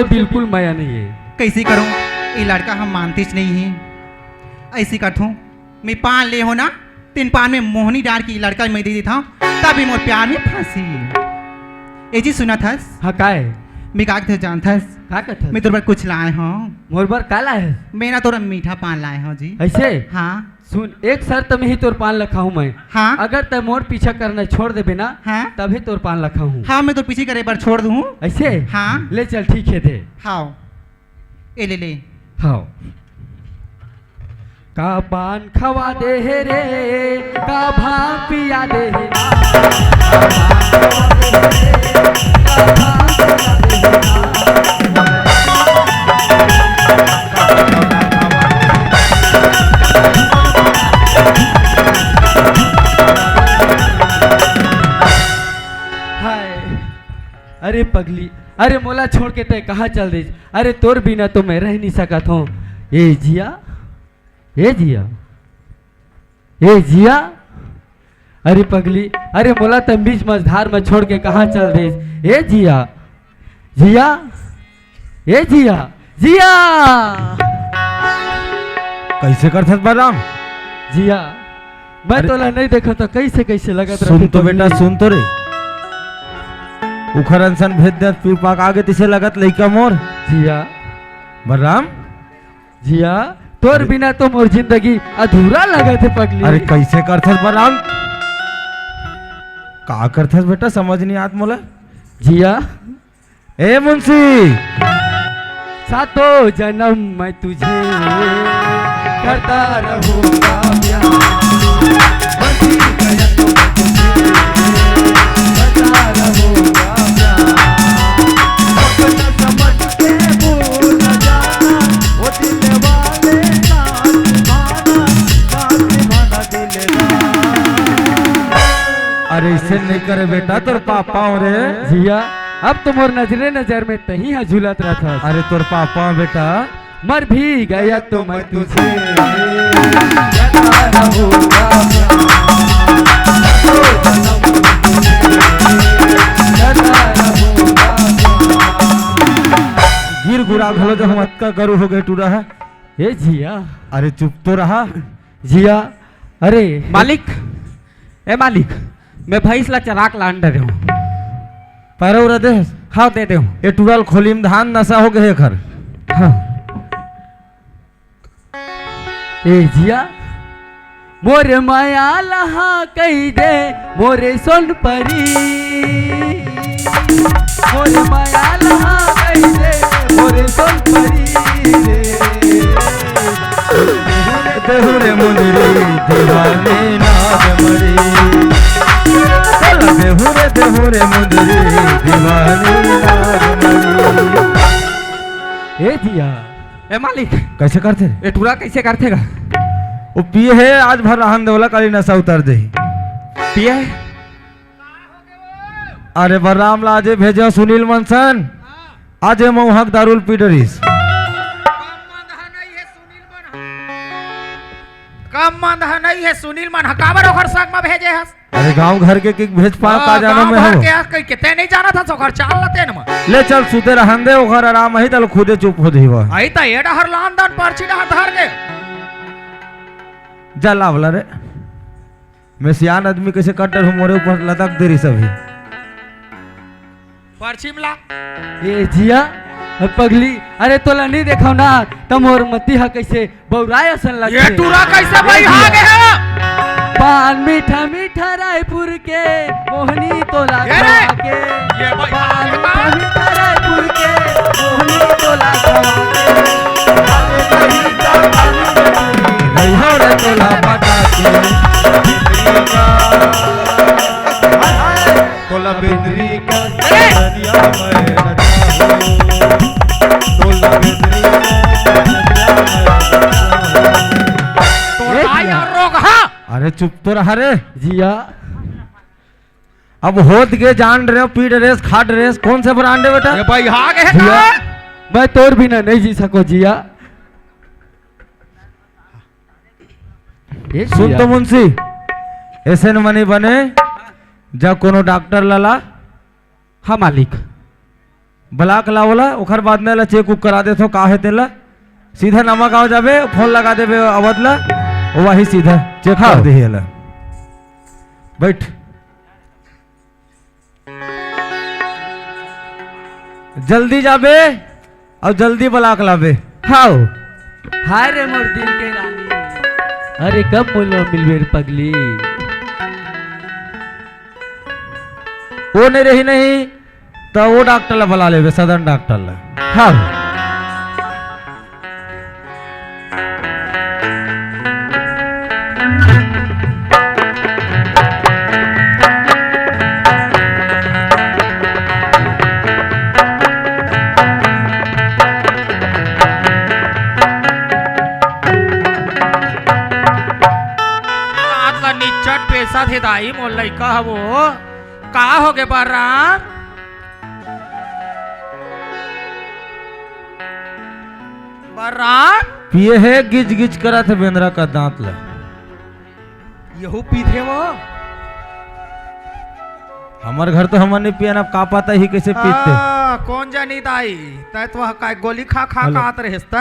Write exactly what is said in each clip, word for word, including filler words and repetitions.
बिल्कुल मया नहीं है। कैसे करूं? ये लड़का हम मानतीस नहीं है। ऐसे करथों, मैं पान ले हो ना, तेन पान में मोहनी डार के लड़का मैं दे देथों, तब भी मोर प्यार में फंसी। ए जी, सुनथस? हाँ, का है? मैं का कथे जानथस? का कथस? मैं तोर बर कुछ लाए हों। मोर बर का लाए हस? मैं ना तोर मीठा पान लाए हों जी। ऐसे? हाँ। सुन, एक शर्त में ही तोर पान ल खाहूं मैं। हाँ। अगर तैं मोर पीछा करना छोड़ देबे ना, हाँ। तभी तोर पान ल खाहूं। हाँ, मैं तोर पीछे करे बर छोड़ दूं। ऐसे? हाँ। ले चल, ठीक है, दे। हाँ। ए ले ले। हाँ। का पान खवा दे हे रे, का भांग पिया दे हे ना। का पान खवा दे हे रे, का भांग पिया दे हे ना। हाय। अरे पगली, अरे मोला छोड़ के तैं कहाँ चल देस? अरे तोर बिना तो मैं रह नहीं सकत हों। ए जिया, ए जिया, ए जिया। अरे पगली, अरे मोला तैं बीच मझधार में छोड़ के कहाँ चल देस? ए जिया, जिया, ए जिया, जिया। कैसे करथस बलराम? जिया, मैं अरे तोला नहीं देखा तो कैसे कैसे लगत सुन रथे तो बेटा, पगली। सुन तो रे। उखर अनसन भेज दे, पी पाक आगे तिसे लगत लइका मोर। जिया। बलराम। जिया, तोर अरे। बिना तो मोर जिंदगी अधूरा लगत हे पगली। अरे कैसे करथस बलराम? का करथस बेटा, समझ नहीं आत मोला। जिया। ए मुंशी। सातों जन्म मैं तुझे करता रहूंगा प्यार। बची गया तो मैं तुझे करता रहूंगा प्यार। अपना समझ के भूल न जाना, वो दिल वाले साथ निभाना, साथ निभाना दिलदार। अरे ऐसे नहीं करे बेटा, तोर पापा हो रे। जिया, अब तो मोर नजरे नजर में तहीं ह झूलत रहथस। अरे तोर पापा बेटा। मर भी गया तो मैं तुझे करता रहूंगा प्यार। गिर गुरा घलो जो हम अतका गरु हो गए टूरा है। ए जिया। अरे चुप तो रहा। जिया, अरे। मालिक, ए मालिक, मैं भैंस ला चराक लान डरे हूँ। पैरा उरा दे। हाँ, दे दे हूँ। ए टूरा ल खोली में धान नशा हो गए एखर। हाँ। ए जिया, मोर माया लहा कही दे, मोरे सोन परी। मोर माया लहा कही दे, मोरे सोन परी रे। देहु रे मुंदरी दीवानी नाग मरी। चल देहु रे, देहु रे मुंदरी दीवानी नाग मरी। ए जिया। ए मालिक। कैसे करथे? ए टूरा कैसे करथे गा? वो पिए हे, आज भर रहन दे ओला, काली नशा उतर देही। पिए हे? अरे बलराम ला आजे भेजे सुनील मनसन, आजे मऊहा के दारू ल पी डरिस। कम मंद ह नहीं हे सुनील मन ह। कम मंद ह नहीं हे सुनील मन ह। काबर ओखर संग म भेजे हस? अरे गांव घर के किक भेज पा, हाँ, का जानो गांव मैं घर हो। के आस कई के तैं नहीं जानत हस ओखर चाल ल तेन म। ले चल सुते रहन दे, ओखर आराम ही, तल खुदे चुप हो जही वह। आई त ए डहर लान दान पर्ची डहर धर के। जा लावला रे। मैं सियान आदमी कैसे कट डरहूं, मोरे ऊपर लदक दे रही सभी। पर्ची म ला। ए जिया, ए पगली, अरे तोला नहीं देखव ना, त मोर मती ह कैसे बौराय असन लगथे। ए टूरा कैसे ए बइहा जिया। गे हे? पान मीठा मीठा रायपुर के, मोहनी तोला ए रे! खवा के। ए भाई, पान मीठा मीठा रायपुर के, मोहनी तोला खवा के। रहिया रे तोला पटा के। तोला बेंदरी का दरिया में नचाहूं। तोला बेंदरी का दरिया में नचाहूं। तोला ए जिया। यार रोग हा। अरे चुप तो रहा रे। जिया। अब होत के जान रहे हो, पी डरेस, खा डरेस, कौन से ब्रांड है बेटा? ए भाई, हा गे हे जिया, का? मैं तोर बिना नहीं जी सको जिया। ए सुन जिया। तो मुंशी, ऐसे न मनी बने, जा कोनो डॉक्टर लाला। हाँ मालिक। ब्लॉक ला ओला, ओखर बाद में एला चेक उक करा देथो, का हे तेला। सीधा नवा गांव जाबे, फोन लगा देबे अवध ला, वही सीधा चेक कर देही एला। बैठ। जल्दी जाबे अउ जल्दी ब्लॉक लाबे। हाव। हाय रे मोर दिल के रानी। अरे कब मुलवा मिलबे रे पगली? वो नहीं रही नहीं, त वो डॉक्टर ला बला लेबे, सदन डॉक्टर ला। हाव। रात ला निच्चट पेसा थे दाई, मोर लइका हवो। का होगे बलराम? बलराम? पिए हे, गिच गिच करत हे बेंदरा का दांत ला। यहू पीथे वो? हमर घर तो हमन नहीं पियन, अब का पता ही कैसे पीते। आ, कौन जानी दाई, तै तो वह काय गोली खा खा हेलो। कात रहिस त।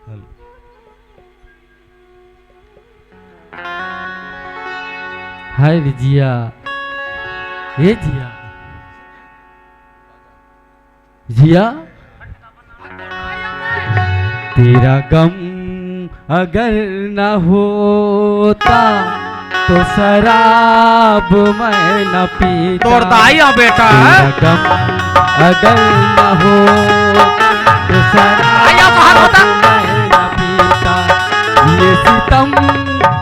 हेलो। हाय रे जिया, ए जिया, जिया, तेरा गम अगर ना होता तो शराब मैं न पीता। तोर दाई हो बेटा। तेरा गम अगर ना होता तो शराब दाई हो, कहाँ होता? मैं न पीता। ये सितम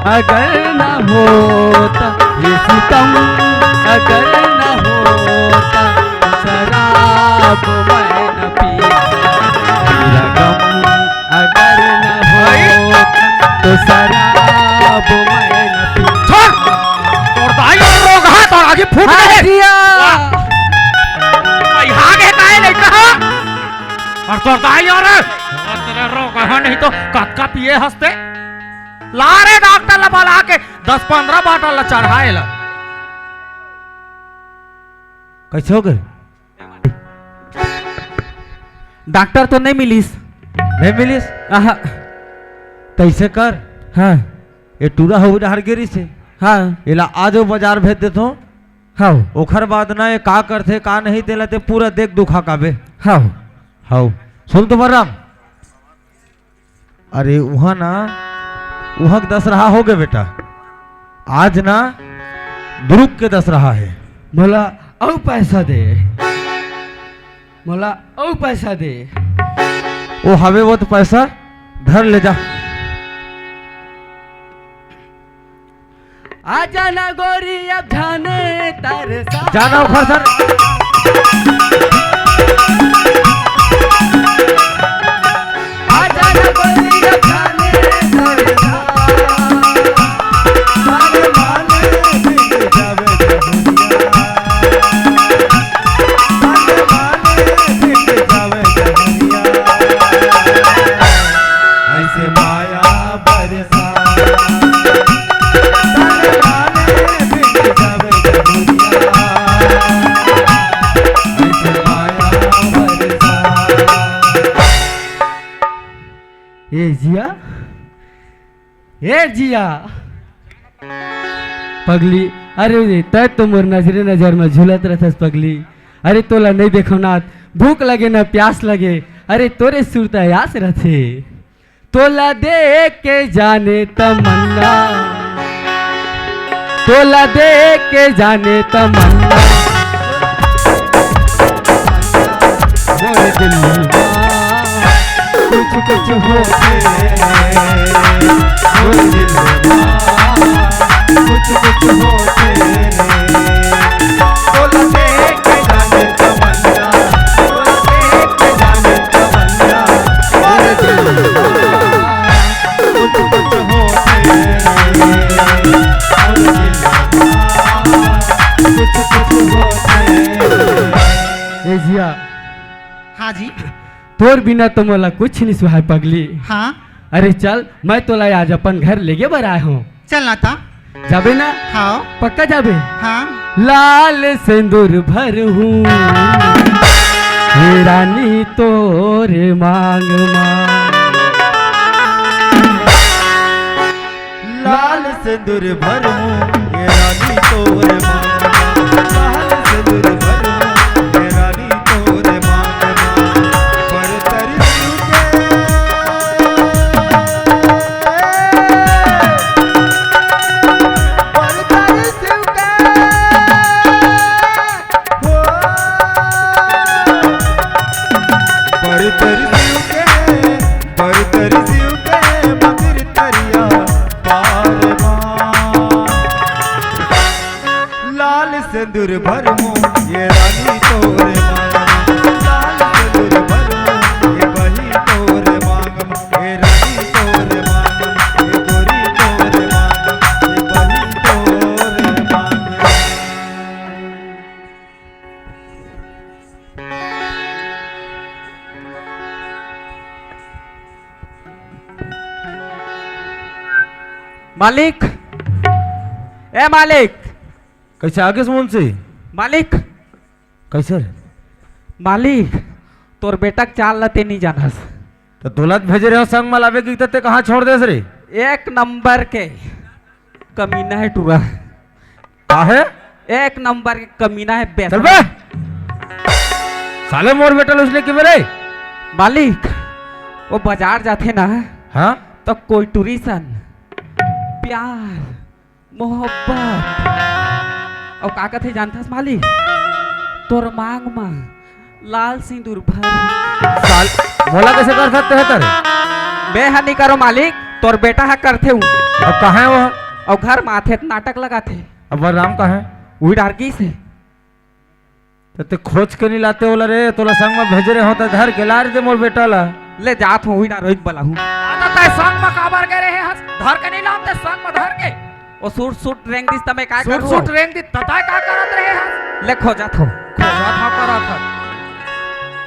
अगर ना होता, ये सितम अगर ना होता, शराब मैं न पीता। तेरा गम अगर ना होता, तो शराब मैं न पीता। छोड़। तोर दाई और रोग है, तोर आगे फूट हाँ, गए। जिया। वाह। भाई, आगे काहे नहीं कहा? और तोर दाई और तेरे रोग है, नहीं तो कतका पिए हंसते। ला रे डॉक्टर ला बला के दस पंद्रह बाटल ला चढ़ाए ला। कैसे हो गए? डॉक्टर तो नहीं मिलिस। नहीं मिलिस? आहा। तैसे कर। हाँ। ये टूरा हो डहर गिरी से। हाँ। एला आज वो बाजार भेज देथो। हाँ। ओखर बाद ना ये का करथे, का नहीं, तेला ते पूरा देख दुखा काबे। हाँ। हाँ। सुन तो बलराम। अरे, उहाँ ना, उहाँ के दसरहा हो गए बेटा, आज ना दुरुग के दसरहा है। मोला अउ पैसा दे, मोला अउ पैसा दे। ओ हवे वो तो पैसा, धर ले जा। आजा ना गोरी अब जाने तरसा। जाना उखड़ सर। आजा ना गोरी अब जाने तरसा। माने माने बिगड़ जावे जहनिया। माने माने बिगड़ जावे जहनिया। ऐसे माया बरसा। ए जिया, ए जिया, पगली, अरे रे, तै तो मोर नजरे नजर में झूलत रहथस पगली। अरे तोला नहीं देखो ना, भूख लगे ना प्यास लगे, अरे तोरे सुरता आस रथे। तोला देख के जाने तमन्ना, तोला देख के जाने तमन्ना। मोर दिल मा कुछ कुछ होथे, मोर दिल मा कुछ कुछ होथे। तोला देख के जाने तमन्ना, तोला देख के जाने तमन्ना। मोर दिल मा कुछ कुछ होथे, मोर दिल मा कुछ कुछ होथे। ए जिया। हाँ जी। तोर बिना तो मोला कुछ नहीं सुहाय पगली। हाँ। अरे चल, मैं तोला आज अपन घर लेगे बर आए हूँ। चल ना ता। जाबे ना? हाँ। पक्का जाबे? हाँ। लाल सिंदूर भरहूं हे रानी तोर मांग मा। लाल सिंदूर भरहूं हे रानी तोर मांग मा। लाल सिंदूर भरहूं हे रानी तोर मांग मा। पर तर शिव के, पर तर शिव के, हो। पर तर शिव के, पर तर शिव के, मगर तरिया पार मा। लाल सिंदूर भरहूं ये रानी तोर मांग मा। लाल सिंदूर भरहूं ये बही तोर मांग मा। ये रानी तोर मांग मा, ये गोरी तोर मांग मा, ये बही तोर मांग मा। मालिक, ए मालिक। कैसे आगे से मुंशी? मालिक। कैसे रे? मालिक, तोर बेटा के चाल ला ते नहीं जानस। तो तोला भेजे रहे संग में लावे की, ते कहाँ छोड़ देस रे? एक नंबर के कमीना है टूरा। का है? एक नंबर के कमीना है बेटा। चल बे। साले मोर बेटा लुसने के मेरे। मालिक, वो बाजार जाथे ना, हाँ? तो कोई टूरी सन प्यार, मोहब्बत, अउ का कथे जानथस मालिक? तोर मांग मा लाल सिंदूर भर। साल, मोला कैसे कर सकते हैं तेरे? मैं ह नहीं करो मालिक, तोर बेटा ह करथे हूँ। अब कहाँ है वो? अउ घर माथे नाटक लगाथे। अब बलराम कहाँ है? वही डार गई से। त ते खोज के नहीं लाते ओला रे, तोला संग में भेजे रहे होता धर के ला रे दे मोर बेटा ला। ले जात हूँ, वही डार रोहित बला हूँ। आता तय संग में काबर गए रहे हस? धर के नहीं लाते संग में धर के। ओ सूट, सूट रेंग दिस त मैं का सूट, करूँ? सूट रेंग दिस त तय का करत रहे हस? ले खोजत हो। खोजत हो करत हो।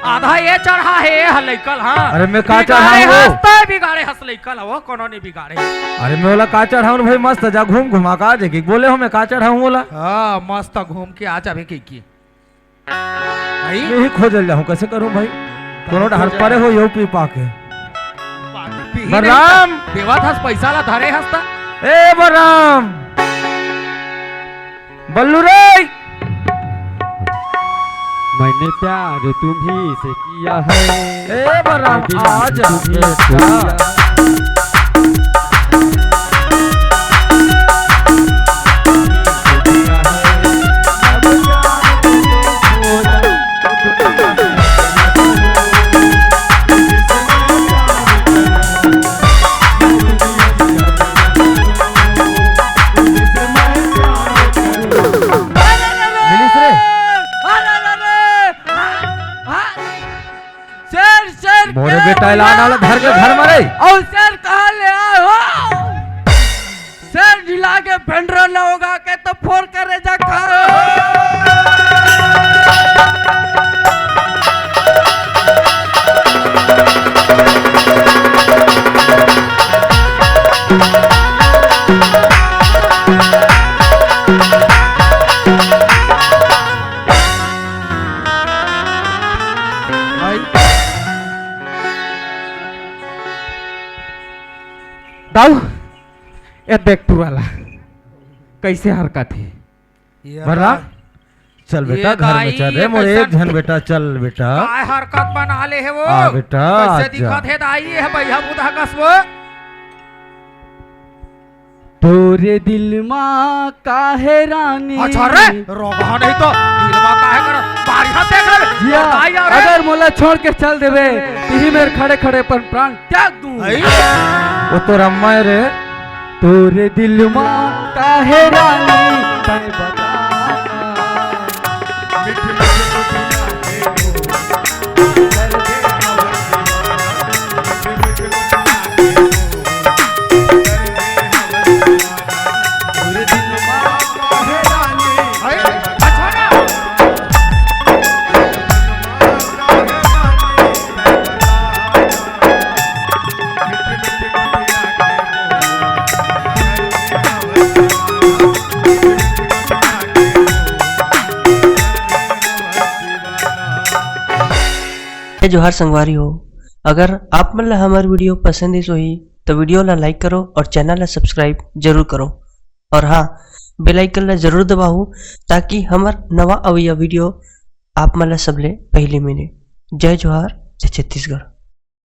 आधा ये चढ़ा है, ये ह लइकल, हाँ। अरे मैं का बिगाड़े चढ़ाऊँ हस, वो? तय बिगाड़े हस लइकल, वो कोनो नहीं बिगाड़े। अरे मैं ओला का चढ़ाऊँ भाई, मस्त जा घूम घुमा का जे कि बोले हो मैं का चढ़ाऊँ ओला? हाँ, मस्त घूम के आ जाबे की, की। भाई? मैं ही खोजल जाऊँ, कैसे करूँ भाई? कोनो डहर परे हो यो पी पा के। पीही बलराम! नहीं त देवत हस पैसा ला धरे हस त। ए बलराम! बल्लू रे! मैंने प्यार तुम्ही से किया है। ए बलराम, आज बेटा। मिलिस रे। शेर, शेर मोरे के बेटा, औलाद। एला ना धर के घर में रे। अउ शेर कहाँ ले आए हो? शेर ढिला के भेंडरा न होगा के तो फोर करे जा खा। भाई। दाऊ, ए देख टूरा ला, कैसे हरकत हे? ये बलराम, का-, चल ये बेटा, घर में दाई, चल रे, ये मोर एक कैसन झन बेटा, चल बेटा। काय हरकत बना ले हे वो? आ बेटा, कैसे आ जा। दिखत हे दाई, ये भैया बुधा कस वो? तोरे दिल मा काहे रानी? अच्छा रे, रोगहा नहीं तो दिल मा काहे कर? बारिहा देख ले। जिया, बताई यार। अगर मोला छोड़ के चल देबे, तिही मेर खड़े खड़े अपन प्राण त्याग दूं। आई। वो तो रम्मा है रे। तोरे दिल मा काहे रानी, तय बता। जोहार संगवारी हो, अगर आप मन ला हमर video पसंद आइस होही, तो video ला like करो और channel ला subscribe जरूर करो। और हाँ, bell icon ला जरूर दबाओ, ताकि हमर नवा अवइया video आप मन ला सबले पहली मिले। जय जोहार, जय छत्तीसगढ़।